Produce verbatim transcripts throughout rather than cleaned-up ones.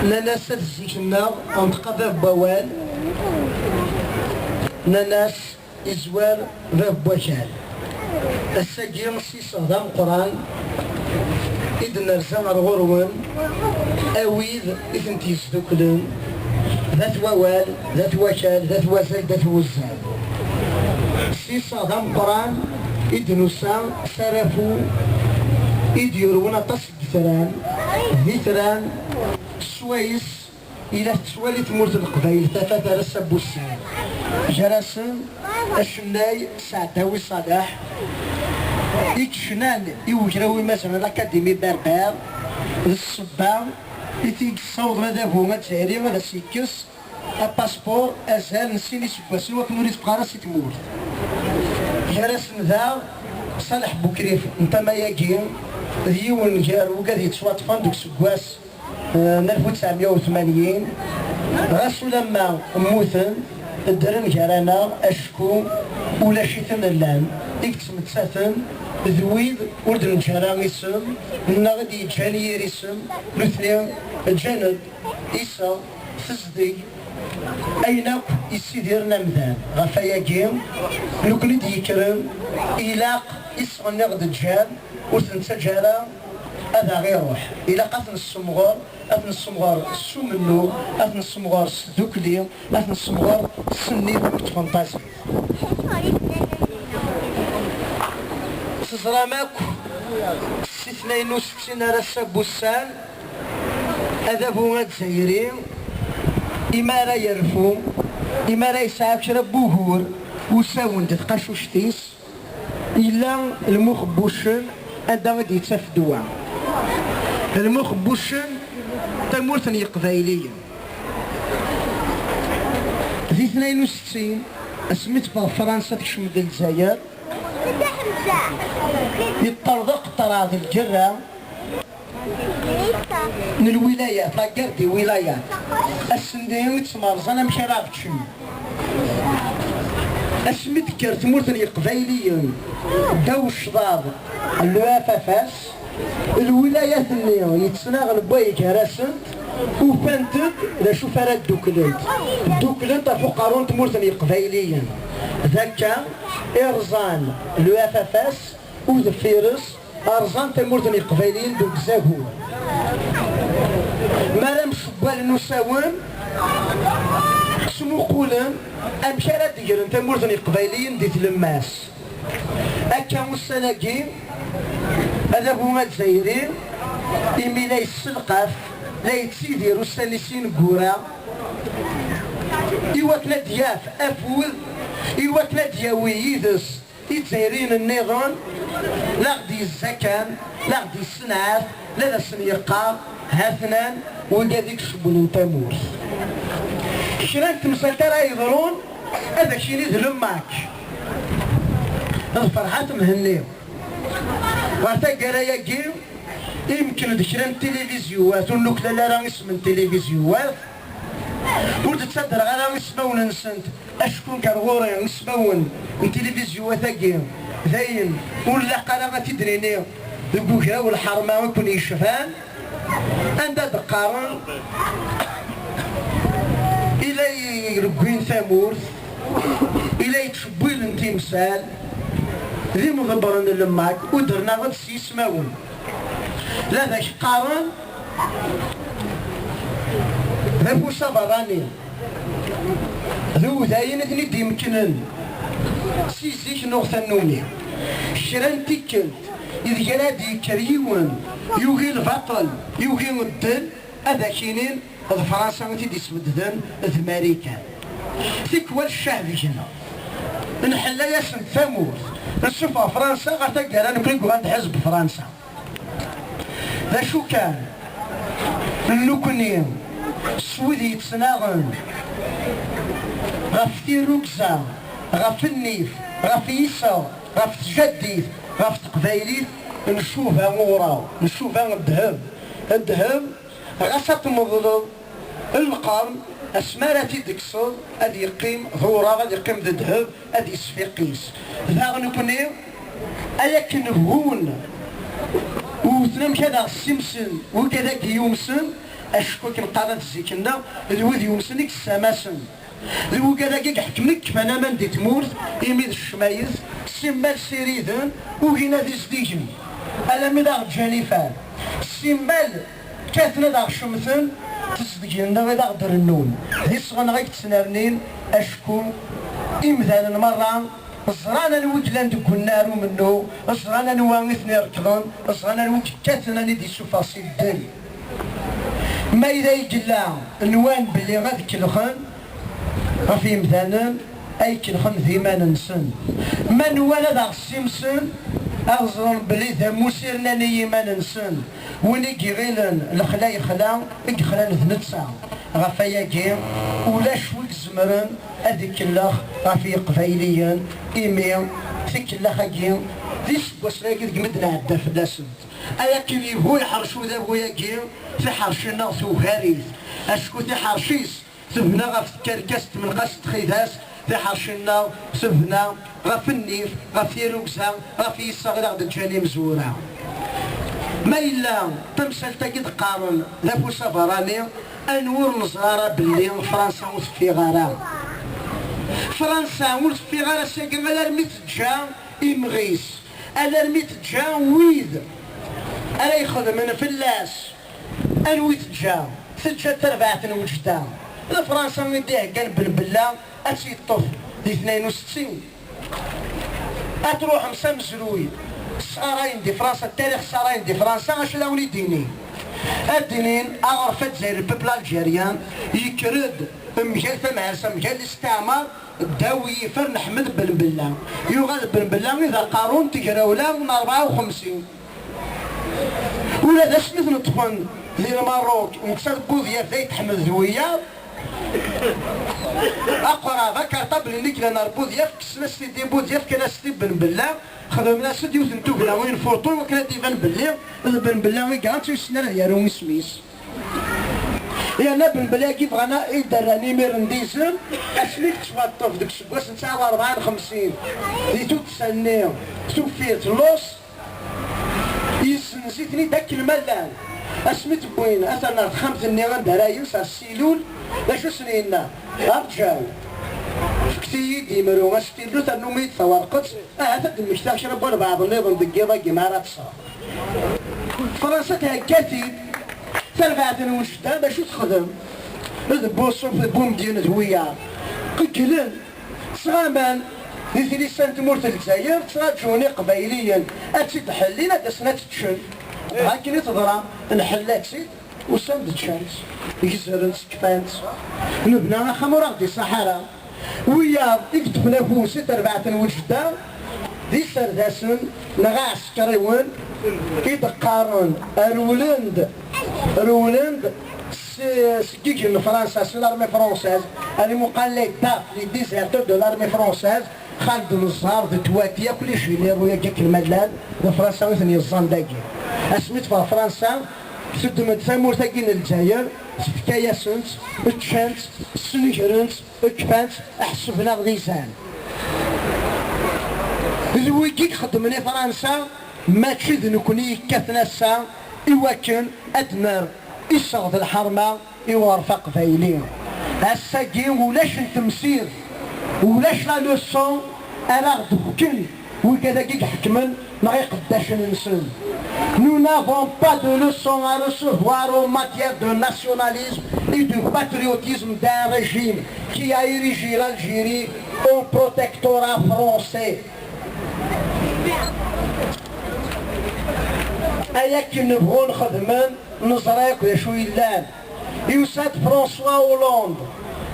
Nnan-as at zik-nneɣ, anṭeq a bab n wawal, nnan-as izwar bab n wakal. Ass-agi s iseɣ d ameqqran i d-nerza ar ɣur-wen, a wid i tent-yesduklen, d at wawal, d at wakal, d at wazal, d at wuzzal. S iseɣ d ameqqran i d-nusa s arafu i d-yurwen aṭas n yitran, d itran swayes i la tettwali tmurt n Leqbayel tafat ar ass-a n wussan. Gar-asen acennay Saɛdawi Ṣaleḥ, i yecnan i ugraw imazan n l'Académie Berbère, d ṣṣebba i t-yessawḍen adabu azzayri ad as-yekkes apaspuṛ azal n sin iseggasen i wakken ur iteffeɣ ara si tmurt. Gar-asen daɣ Ṣaleḥ Bukrif n tama-agi, d yiwen gar wigad yettwaṭṭfen deg useggas, eh, n alef u tesɛemya u tmanyin, ɣas ulamma mmuten, ddren gar-aneɣ acku ulac-iten llan i yettmettaten d wid ur d-neǧǧa ara isem, neɣ i d-yeǧǧan yir isem, nutni ǧǧan-d iseɣ, tezdeg, ayen akk yessidiren amdan. Ɣef wayagi, nekkni d-yekkren, ilaq iseɣ-nni ɣ-d-ǧǧan, ur t-nettaǧǧa ara ad aɣ-iruḥ. Ilaq ad t-nessemɣer, ad t-nessemɣer s umennuɣ, ad t-nessemɣer s tdukli, ad t-nessemɣer s nnif akked tfenṭazit. Teẓram akk, si tnayen u settin ar ass-a n wussan, adabu azzayri, imi ara yerfu, imi ara yesɛa kra n wugur usawen di tqacuct-is, yella lmux n wuccen anda i d-yettaf ddwa. Lmux n wuccen, tamurt n Yeqbayliyen. Di tnayen u settin, asmi teffeɣ Fransa tekcem-d Lezzayer, yeṭṭerḍeq ṭṭraḍ lǧerra n lwilayat, la guerre des wilayat. Ass-nni i ttmerẓan amek ara ɣ-ččen. Asmi d-tekker tmurt n Yeqbayliyen ddaw ccḍaḍ n l'U F F S, lwilayat-nni yettnaɣen n wayeg gar-asent, ufant-d d acu f ara dduklent. Dduklent ɣef uqerru n tmurt n Yeqbayliyen. D akka i rẓan l'U F F S, u deffir-s rẓan tamurt n Yeqbayliyen deg uzagur. Mi ara mcebbalen usawen, ttmuqulen amek ara d-gren tamurt n Yeqbayliyen di tlemmast. Akka ussan-agi, adabu azzayri, imi la yesselqaf, la yettidir ussan-is ineggura, i wakken ad d-yaf afud, i wakken ad d-yawi yid-s Izzayriyen nniḍen, la ɣ-d-yezzakan, la ɣ-d-yessenɛat, la d asen-yeqqar, ha-ten-an wigad i icewwlen tamurt. Kra n temsalt ara yeḍrun, ad ak-yini d Lemmak d Ferḥat Mhenni. Ɣer taggara-agi, imken d kra n tilivizyuwat, ur nuklal ara isem n tilivizyuwat, ur d-ttadreɣ ara ismawen-nsent, acku nekk ar ɣur-i ismawen n tilivizyuwat-agi d ayen ur nlaq ara ad t-id-nini deg ugraw n lḥerma i ken-yecban, anda d-qqaren i la ireggwin tamurt, i la yettcewwilen timsal, d imḍebbren n Lemmak, udren-aɣ-d s yismawen. La d ak-qqaren d afus aberrani, d udayen i ten-id-imeknen si zik nuɣ tannumi. Kra n tikkelt ideg ara d-yekker yiwen yugi lbaṭel, yugi ddel, ad ak-inin d Fransa i t-id-isbedden d Marikan. Tikwal ccah deg-neɣ, nḥella-yasen tamurt, nessufeɣ Fransa ɣer taggara, nekkni deg uɣan d ḥizb Fransa. D acu kan, nekkni s wid yettnaɣen ɣef tirrugza, ɣef nnif, ɣef yiseɣ, ɣef tjaddit, ɣef teqbaylit, ncuba uɣraw, ncuba ddheb. Ddheb, ɣas ad tmeḍleḍ lqern, asmi ara t-id-tekkseḍ, ad yeqqim d uɣraw, ad yeqqim d ddheb, ad yesfiqis. Daɣ nekkni, ay akken bhun Amek ad aɣ-ssimsen wigad-agi yumsen, acku akken qqaren at zik-nneɣ, d wid yumsen i yessamasen. D wigad-agi i iḥekmen i yekfan aman di tmurt, imi d ccmayet, simmal ssiriden, ugin ad izdigen, alammi d aɣ-ǧǧan ifan. Simmal kkaten ad aɣ-cemten, tizdegin-nneɣ i d aɣ-d-rennun. D isɣen i yettnernin, acku imdanen merra ẓran anwa i yellan deg unnar umennuɣ, ẓran anwa i ten-irekḍen, ẓran anwa i yekkaten ad d-isuffeɣ si ddel. Ma yella i yella nwan belli ad kellxen ɣef yimdanen, ay kellxen d iman-nsen. Ma nwan ad aɣ-ssimsen, ad ẓren belli d amusirnan i yiman-nsen. Win i iɣilen lexla yexla, i yexlan d netta. Ɣef ayagi, ulac wi izemren ad ikellex ɣef Yiqbayliyen, imi tikellax-agi d iseggasen-agi deg mi d-nɛedda fell-asent. Ay akken ibu iḥerc udabu-agi, tiḥerci-nneɣ tugar-it, acku tiḥerci-s tebna ɣef tkerkas tmenqas n txidas, tiḥerci-nneɣ tebna ɣef nnif, ɣef tirrugza, ɣef yiseɣ i aɣ-d-ǧǧan imezwura. Ma yella tamsalt-agi d-qqaren d afus aberrani, anwa ur neẓra ara belli Fransa ur teffiɣ ara? Fransa ur teffiɣ ara sagi alarmi teǧǧa imɣi-s, alarmi teǧǧa wid ara ixedmen fell-as. Anwa i teǧǧa? Teǧǧa tarbaɛt n Wejda. D Fransa i d-iheggan Ben Bella ad tt-yeṭṭef di tnayen u settin. Ad truḥem s amezruy, ssɣarayen di Fransa, ttarix ssɣarayen di Fransa, acu ad awen-id-inin? Ad d-inin aɣref Adzayri, le peuple algérien, yekker-d mgal tamhersa, mgal listeɛmar, ddaw yifer n Ḥmed Ben Bella. Yuɣal Ben Bella i d aqerru n tegrawla n rebɛa u xemsin. Ula d asmi ten-ṭṭfen di Lmerruk, netta d Budyaf d Ayt Ḥmed d wiyaḍ, aqrab, akarṭabl-nni yellan ar Budyaf, kksen-as-t-id i Budyaf, fkan-as-t i Ben Bella, xedmen-as-d yiwet n tugna, une photo, akken ad d-iban belli d Ben Bella i yeɣran, ur yessen ara ad yaru isem-is. Yerna Ben Bella-agi bɣan ad d-rran imir n dizem, asmi yettwaṭṭef deg useggas n tesɛa u rebɛa n xemsin, di tuddsa-nni tuffirt Lus, yessenz-iten-id akken ma llan. Asmi t-wwin, atan ɣer texxamt-nni anda ara yens, ɣer ssilul, d acu sen-yenna? Rǧaw. Fket-iyi-d imru, astilu, ternum-iyi-d tawerqet, ahat ad d-mmektaɣ kra n walbeɛḍ nniḍen deg yiḍ-agi mi ara ṭṭseɣ. Fransa thegga-t-id, tarbaɛt n Wejda, d acu texdem? D Buṣuf, d Bumedyen, d wiyaḍ. Qegglen, ttɣaman di tlisa n tmurt n Lezzayer, ttraǧun Iqbayliyen ad tt-id-ḥellin, ad d-asen ad tt-ččen. Dɣa akken i teḍra, nḥella-tt-id, usan-d ččan-tt, gezren-tt, kfan-tt. Nebna axxam ur aɣ-d-iṣaḥ ara. Wiyaḍ i yeṭṭfen afus i terbaɛt n Wejda, d iserdasen neɣ iɛsekriwen i d-qqaren rewlen-d, rewlen-d s-, seg yigen n Fransa, c'est l'armée française, ad imuqal les DAF, les déserteurs de l'armée française, Xaled Neẓẓar d Twati, akk les généraux-agi akken ma llan, d Fransa i ten-yeẓẓan dagi. Asmi teffeɣ Fransa, teddem-d tamurt-agi n Lezzayer, tefka-yasen-tt, ččan-tt, snegren-tt, kfan-tt, ḥesben-aɣ d izan. D wigi i ixeddmen i Fransa, mačči d nekni yekkaten ass-a i wakken ad d-nerr iseɣ d lḥerma i uɣref aqbayli. Ass-agi ulac n temsirt, ulac la leçon ara aɣ-d-fken wigad-agi iḥekmen neɣ iqeddacen-nsen. Nous n'avons pas de leçon à recevoir en matière de nationalisme et de patriotisme d'un régime qui a érigé l'Algérie en protectorat français. Ay akken nebɣu nxedmen, neẓra akk d acu yellan. Yusa-d François Hollande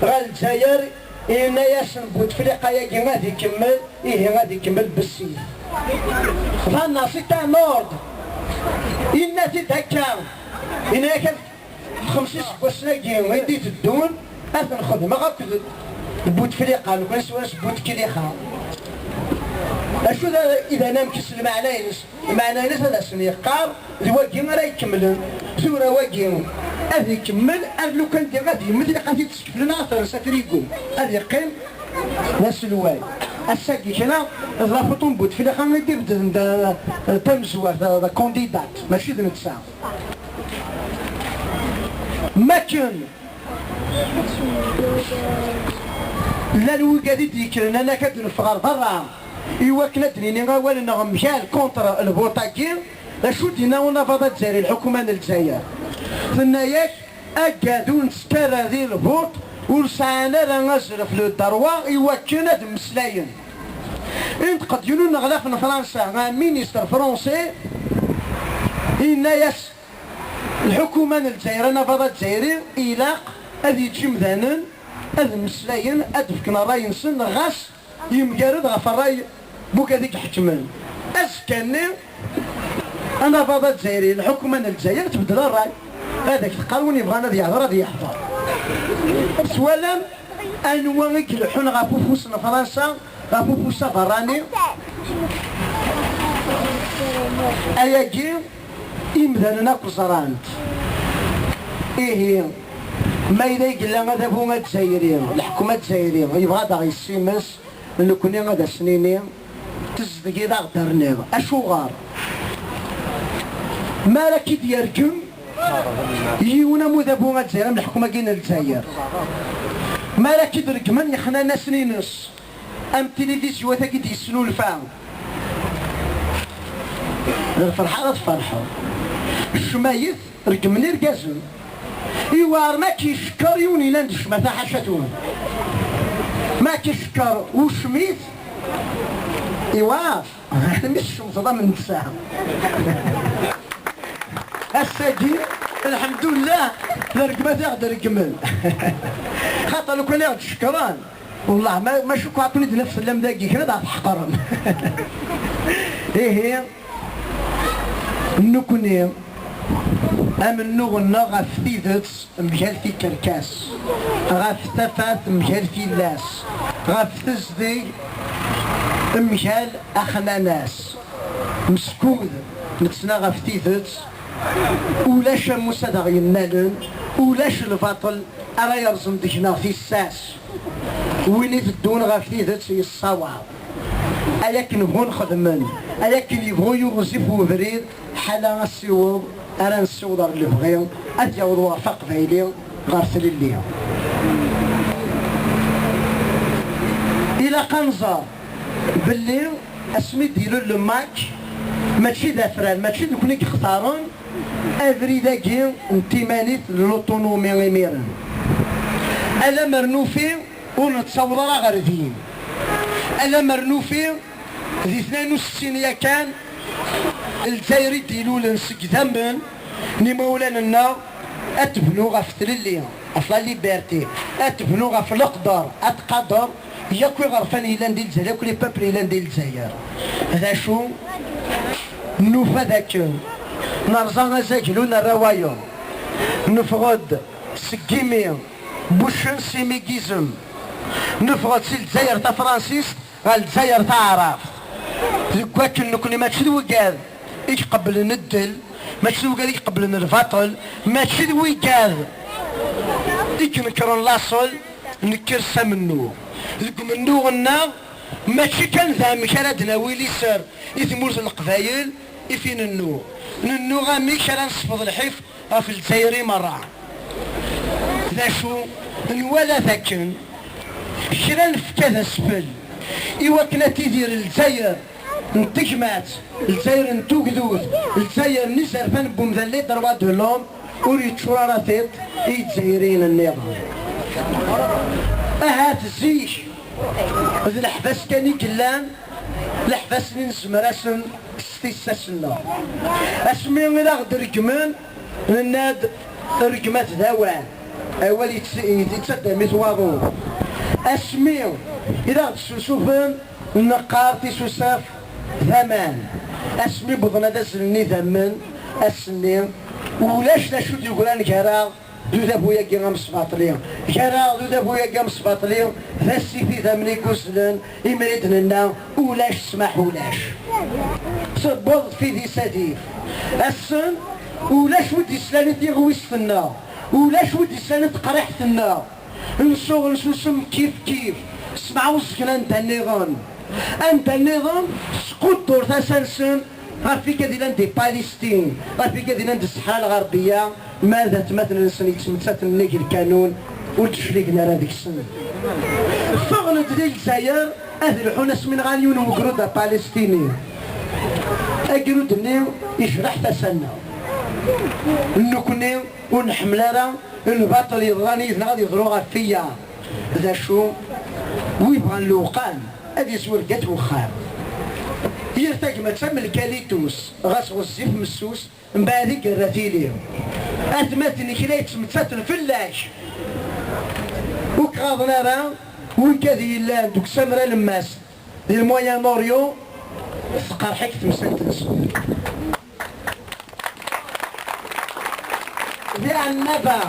ɣer Lezzayer, yenna-yasen Bouteflika-agi ad ikemmel, ihi ad ikemmel bessif. Ḍanna, c'est un ordre. Yenna-t-id akka. Yenna-yak ad xemsa iseggasen-agi i d-iteddun, ad ten-xedmeɣ akked Bouteflika, nekkni s Bouteflika. Acu d, i d anamek s lmeɛna-ines? Lmeɛna-ines ad asen-yeqqar d wagi ara ikemmlen. Tura wagi ad ikemmel, ar lukan diɣ ad yemmet, ilaq ad t-id-skeflen, ad t-rren s afrigu. Ad yeqqim d aselway. Ass-agi kra d la photo n Bouteflika i d-ibedden d, d tamezwart, d candidat, mačči d netta. Makken llan wigad i d-yekkren, anak ad neffeɣ ɣer berra i wakken ad d-nini awal-nneɣ mgal contre lbuṭ-agi. D acu d-yenna unabaḍ azzayri, lḥukuma n Lezzayer? Tenna-yak, agad ur nettkarra di lbuṭ, ur sɛan ara azref, le droit, i wakken ad mmeslayen. Inṭeq-d yiwen uneɣlaf n Fransa, un ministre français, yenna-yas, lḥukuma n Lezzayer, anabaḍ azzayri, ilaq ad yeǧǧ imdanen ad mmeslayen, ad d-fken ṛṛay-nsen, ɣas yemgarad ɣef ṛṛay n wigad i iḥekmen. Azekka-nni, anabaḍ azzayri, lḥukuma n Lezzayer tbeddel ṛṛay. Ad ak-teqqar, win yebɣan ad yehder, ad yehder. Twalam anwa i ileḥḥun ɣef ufus n Fransa, ɣef ufus aberrani? Ayagi, imdanen akk ẓran-t. Ihi, ma yella i yella adabu azzayri, leḥkem azzayri, yebɣa ad aɣ-yessimes, nekkni ad as-nini, tezdeg i d aɣ-d-terniḍ. Acuɣer? Mi ara k-id-yergem yiwen am udabu azzayri, am leḥkem-agi n Lezzayer, mi ara k-id-regmen yexnanasen-ines, am tilivizyu-agi d-yesnulfa, d lferḥ ara tferḥeḍ. Ccmayet reggmen irgazen. Iwɛer ma k-icekker yiwen yellan d ccmata, ḥaca-twen. Ma k-icekker ucmit, iwɛer. Mi tcemteḍ am netta. Ass-agi, lḥemdullah, d rregmat i ɣ-d-reggmen. Xaṭer lukan i ɣ-d-cekkren, wellah, ma, ma cukkeɣ ad ken-id-naf fell-am dagi, kra ad ɣ-tḥeqrem. Ihi, nekkni, amennuɣ-nneɣ ɣef tidet mgal tikerkas, ɣef tafat mgal tillas, ɣef tezdeg mgal axnanas. Meskud nettnaɣ ɣef tidet, ulac ammus ad aɣ-yennalen, ulac lbaṭel ara yerẓen deg-neɣ tissas. Win iteddun ɣef tidet yessawaḍ. Ay akken bɣun xedmen, ay akken yebɣu yiɣzif webrid, ḥala asiweḍ ara nessiweḍ ɣer lebɣi, ad yaweḍ weɣref aqbayli ɣer tlelli. Ilaq ad nẓer belli asmi d-ilul le MAK, mačči d afran, mačči d nekkni i yextaren abrid-agi n timanit n l'autonomie imiren. Alammer nufi ur nettaweḍ ara ɣer din. Alammer nufi di tnayen u settin yakan, Lezzayer i d-ilulen seg idammen n imawlan-nneɣ, ad tebnu ɣef tlelli, ɣef la liberté, ad tebnu ɣef leqder, ad tqader yakk iɣerfan yellan di Lezzayer, yakk les peuples yellan di Lezzayer. D acu? Nufa d akken nerẓa azaglu, nerra wayeḍ. Neffeɣ-d seg imi n wuccen s imi n yizem. Neffeɣ-d si Lezzayer tafransist ɣer Lezzayer taɛrabt. Deg wakken nekkni mačči d wigad i iqebblen ddel, mačči d wigad i iqebblen lbaṭel, mačči d wigad i inekren laṣel, nekker s amennuɣ. Deg umennuɣ-nneɣ, mačči kan d amek ara d-nawi liser i tmurt n Leqbayel, i t-nennuɣ. Nennuɣ amek ara nesfeḍ lḥif ɣef Lezzayer i merra. D acu, nwala d akken kra nefka d asfel i wakken ad tidir Lezzayer n tegmat, Lezzayer n tugdut, Lezzayer n izerfan n wemdan, les droits de l'homme, ur yeččur ara tiṭ i Yizzayriyen nniḍen. Ahat zik d leḥbas kan i yellan, leḥbas-nni nezmer-asen s tissas-nneɣ. Asmi i d aɣ-d-reggmen, nenna-d, rregmat d awal, awal yett-, yettaddam-it waḍu. Asmi i d aɣ-d-ssusufen, neqqar tisusaf d aman. Asmi wwḍen ad azlen idammen, ass-nni, ulac d acu d-yegran gar-aɣ d udabu-agi amesbaṭli. Gar-aɣ d udabu-agi amesbaṭli, d asif idammen i guzzlen, imi i d-nenna ulac ssmaḥ ulac. Tewweḍ tfidi s adif. Assen, ulac wi d-islan i tiɣwist-nneɣ, ulac wi d-islan i teqriḥt-nneɣ. Nsuɣ, nsusem kif kif, semɛa uzgen anda nniḍen. Anda nniḍen, squddur tasa-nsen ɣef wigad yellan di Palestine, ɣef wigad yellan di Ṣṣeḥra Lɣerbiya, ma d atmaten-nsen yettmettaten nnig lkanun, ur d-cligen ara deg-sen. Ffɣen-d di Lezzayer ad lḥun asmi nɣan yiwen n wegrud apalestini. Agrud-nni yejreḥ tasa-nneɣ. Nekkni ur nḥemmel ara lbaṭel yeḍran yid-neɣ ad yeḍru ɣef wiyaḍ. D acu? Wi bɣan lewqam ad yezwir deg at wexxam. Yir tagmat am lkalitus, ɣas ɣezzif messus, mbeɛd i yerra tili. Atmaten-ik la yettmettaten fell-ak. Ur k-ɣaḍen ara wigad yellan deg usammer alemmas di le Moyen-Orient, tqerḥ-ik temsalt-nsen. Di Ɛennaba,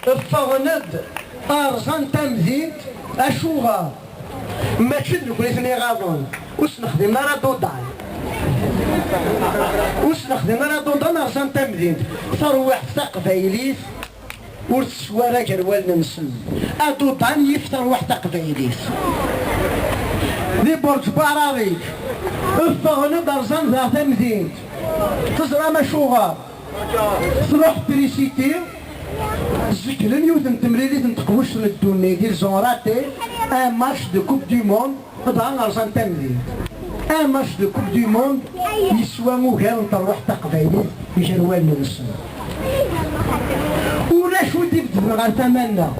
ffɣen-d, rẓan tamdint. Acuɣer? Mačči d nekkni i ten-iɣaḍen. Ur s-nexdim ara adudan. Ur s-nexdim ara adudan, rẓan tamdint. Tarwiḥt taqbaylit ur teswi ara gar wallen-nsen. Adudan yif tarwiḥt taqbaylit. Di Burǧ Buɛrarit, ffɣen-d, rẓan daɣ tamdint. Teẓram acuɣer? Truḥ trisiti, zeglen yiwet n temlilit n teqbuct n ddunit, ils ont raté un match de Coupe du Monde, dɣa rẓan tamdint. Un match de Coupe du Monde yeswa ugar n terwiḥt taqbaylit gar wallen-nsen. Ulac wi d-ibedden ɣer tama-nneɣ.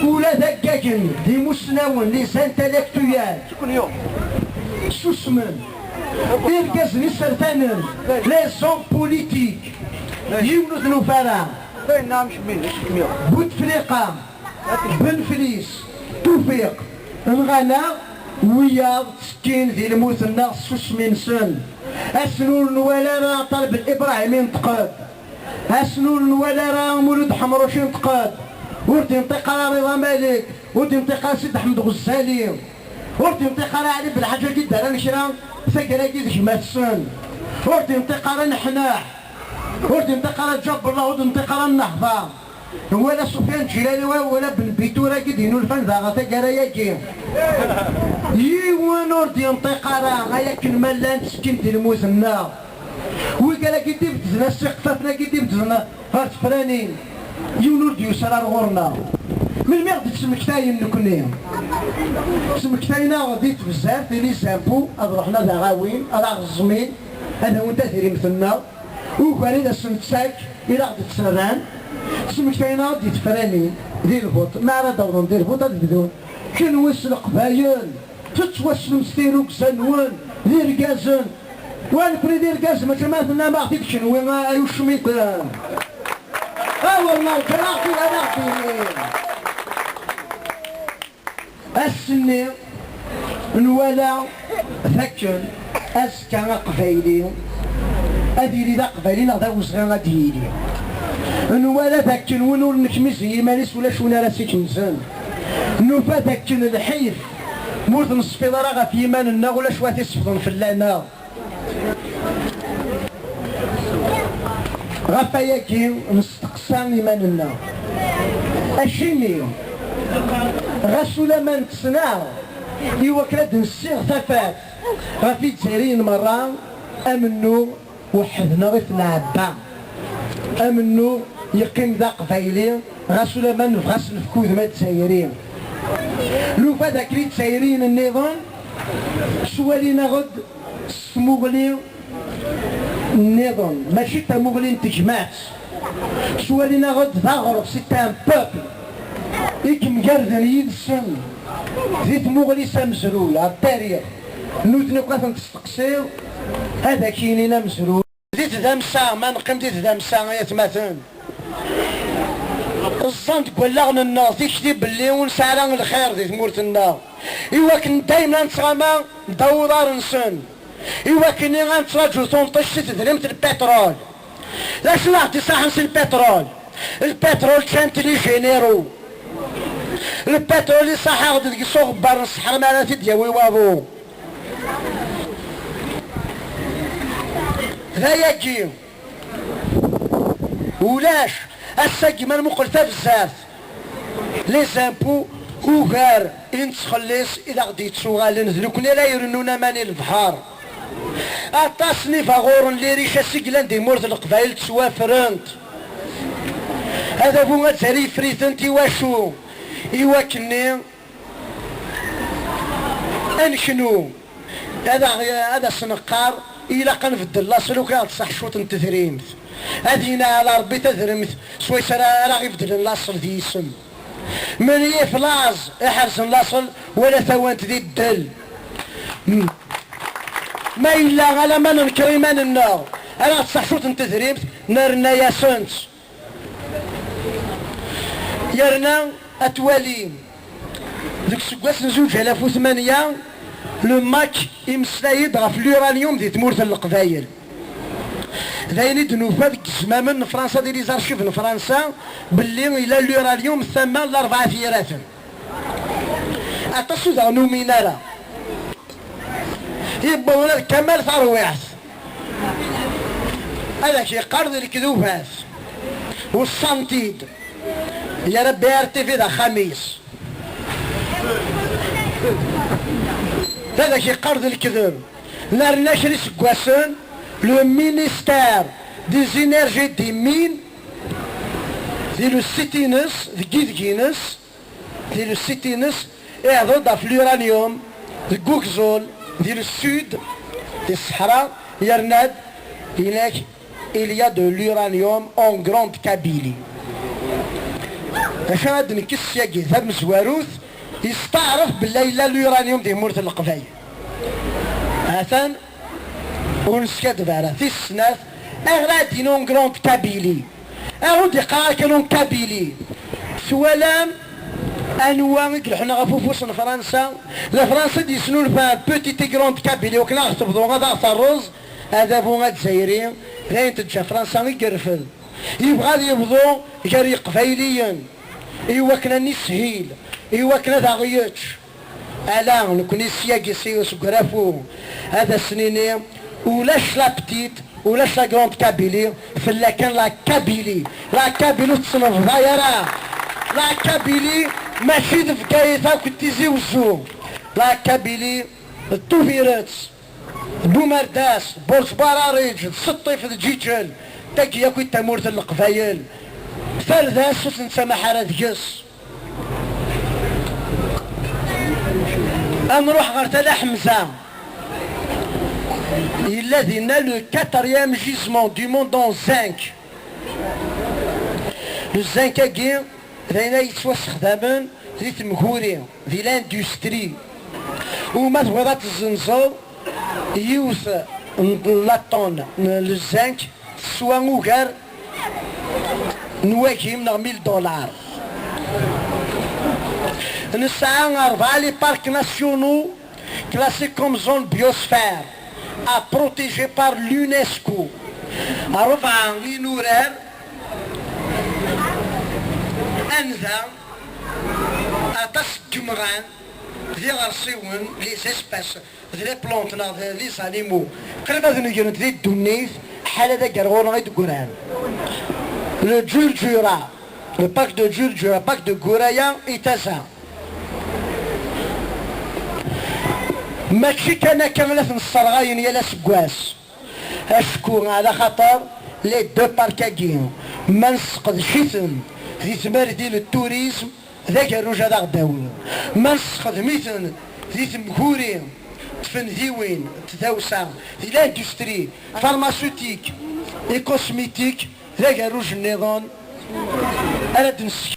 Ula d aggagen, d imusnawen, les intellectuels, susmen. Irgazen isertanen, les hommes politiques, yiwen ur t-nufi ara. Butefliqa, Benflis, Tufiq, nɣan-aɣ wiyaḍ, ttekkin di lmut-nneɣ s tsusmi-nsen. Ass-n ur nwala ara Ṭaleb Ibrahim inṭeq-d. Ass-n ur nwala ara Mulud Ḥemruc inṭeq-d. Ur d-inṭiq ara Riḍa Malek, ur d-inṭiq ara Sidi Ḥmed Ɣezzali. Ur d-inṭiq ara Ɛli Belḥaǧ agi d-rran kra taggara-agi d gma-tsen. Ur d-inṭiq ara Neḥneḥ. Ur d-inṭiq ara Ǧabellah, ur d-inṭiq ara Nnehḍa. Wala Sufyan Ǧilali, wa-, wala Ben Bitur-agi d-inulfan daɣ taggara-agi. Yiwen ur d-inṭiq ara, ay akken ma llan ttekkint di lmut-nneɣ. Wigalagi d-ibedden, ass iqfafen-agi d-ibedden ɣer tefranin, yiwen ur d-yusi ara ar ɣur-neɣ. Melmi i ɣ-d-ttmektayen nekkni? Ttmektayen-aɣ di tebzert, di les impôts, ad ruḥen ad aɣ-awin, ad aɣ-ẓẓmin, ad awin tadrimt-nneɣ, ugar i d asen-nettak, i d aɣ-d-ttarran. Ttmektayen-aɣ-d di tefranin, di lbuṭ. Mi ara d-awḍen di lbuṭ, ad bdun: Kenwi s Leqbayel tettwassnem s tirrugza-nwen d irgazen. Wa nekkni d irgazen, mačči ma tennam-aɣ-t-id kenwi, ay ucmiten. Awer nerǧa ad aɣ-t-id, ad aɣ-t-inin. Ass-nni nwala dakken azekka aqbayli ad yili d aqbayli neɣ d awezɣi ad yili. Nwala dakken win ur nekmiz i yiman-is ulac win ara s-ikemzen. Nufa dakken lḥif ma ur t-nesfiḍ ara ɣef yiman-nneɣ, ulac wa t-isefḍen fell-aneɣ. Ɣef wayagi, nesteqsa iman-nneɣ: acimi, ɣas ulamma nettnaɣ i wakken ad d-nessiɣ tafat ɣef Izzayriyen merra, amennuɣ weḥd-neɣ i t-nɛebba. Amennuɣ yeqqim d aqbayli, ɣas ulamma nebɣa ad s-nefk udem azzayri. Nufa dakken Izzayriyen nniḍen ttwalin-aɣ-d s tmuɣli nniḍen, mačči d tamuɣli n tegmat. Ttwalin-aɣ-d d aɣref, c'est un peuple i yemgarden yid-sen di tmuɣli s amezruy, ar tarix. Nutni akk ad ten-testeqsiḍ, ad ak-inin amezruy. Di tdamsa, ma neqqim di tdamsa, ay atmaten, ẓẓan deg wallaɣen-nneɣ tikti belli ur nesɛi ara lxir di tmurt-nneɣ, i wakken daymen ad nettɣama ddaw uḍar-nsen, i wakken ad nettraǧu tunṭict i tedrimt n lpitrul. D acu i aɣ-d-iṣaḥen si lpitrul? Lpitrul ččan-t les généraux. Lpitrul iṣaḥ-aɣ-d deg-s uɣebbar n ṣṣeḥra mi ara t-id-yawi waḍu. D ayagi. Ulac. Ass-agi ma nmuqel tabezzart, les impôts Ugar i nettxelliṣ i d aɣ-d-yettuɣalen, d nekkni ara irennun aman i lebḥer. Aṭas n ibaɣuren, les richesses i yellan di tmurt n Leqbayel ttwafrent. Adabu azzayri yeffer-itent i wacu? I wakken-nni ad neknu, ad aɣ-, ad as-neqqar ilaq ad nbeddel laṣel, ukiɣ-d ṣaḥ cwiṭ n tedrimt. Ad yini ala Rebbi tadrimt swayes ara, ara ɣ-ibeddlen laṣel d yisem. Menyif laẓ iḥerzen laṣel wala tawant di ddel. M-, ma yella alamma nenker iman-nneɣ, ara ɣ-d ṣaḥ cwiṭ n tedrimt, nerna-yasent. Yerna ad twalim, deg useggas n zuǧ alaf u tmanya, le MAK imeslay-d ɣef l'uranium di tmurt n Leqbayel. D ayen i d-nufa deg izmamen n Fransa, di les archives n Fransa, belli yella l'uranium tama n Larebɛa n Yiraten. Aṭas ur d aɣ-numin ara. Yewweḍ ula d Kamal Tarwiḥt ad ak-yeqqar d lekdubat. Weṣṣan-t-id. Yerra B R T V d axxam-is. D ad ak-yeqqar d lekdeb. Nerna kra iseggasen, le ministère des énergies et des mines, di le site-ines, deg ideg-ines, di le site-ines, ihḍer-d ɣef l'uranium deg ugẓul, di le sud, di ṣṣeḥra, yerna-d, inak, il y a de l'uranium en Grande Kabylie. D acu ara d-nekkes syagi? Tamezwarut, yesteɛref belli yella l'uranium di tmurt n Leqbayel. Atan ur neskaddeb ara. Tis snat, ayɣer ara d-yini en Grande Kabylie? Aɣ-d-iqqar akken en Kabylie. Twalam anwa i ileḥḥun ɣef ufus n Fransa? D Fransa i d-yesnulfan Petite et Grande Kabylie, wakken ad aɣ-tebḍu, ad aɣ-terreẓ. Adabu azzayri, d ayen teǧǧa Fransa i yerfed. Yebɣa ad yebḍu gar Yeqbayliyen, i wakken ad nishil, i wakken ad aɣ-yečč. Ala, nekni syagi si, seg Ugrafu, ad as-nini, ulac la petite, ulac la grande Kabylie, tella kan la Kabylie. La Kabylie ur tettnebḍay ara. La Kabylie mačči d Bgayet akk d Tizi Wezzu. La Kabylie d Tubiret, d Bumerdas, d Burǧ Barariǧ, d Seṭṭif, d Ǧiǧel, tagi akk i d tamurt n Leqbayel. Tarda-s ur tettamaḥ ara deg-s. Ad nruḥ ɣer Tala Ḥemza. Yella dinna le quatrième gisement du monde en zinc. Le zinc-agi d ayen ay yettwasexdamen di temguri, di l'industrie. Uma tebɣiḍ ad tezzenzeḍ yiwet n la tonne n le zinc, teswa ugar n wagim neɣ mille dollars. Nesɛa rebɛa les parcs nationaux classés comme zone biosphère à protéger par l'UNESCO. Rebɛa inurar anda aṭas n yimɣan d iɣersiwen, les espèces, d les plantes neɣ d les animaux, qrib ad negrent di ddunit, ḥala d agerɣur i d-ggran. Le Djurdjura, le parc de Djurdjura, parc de Gouraya i Taza. Mačči kan akka la ten-sserɣayen yal aseggas, acku ɛla xaṭer les deux parcs-agi, ma nesseqdec-iten di tmerdi n turizm, d agerruj ad aɣ-d-awin. Ma nessexdem-iten di temguri, tfendiwin, tdawsa, di l'industrie pharmaceutique et cosmétique, d agerruj nniḍen ara d-nessek.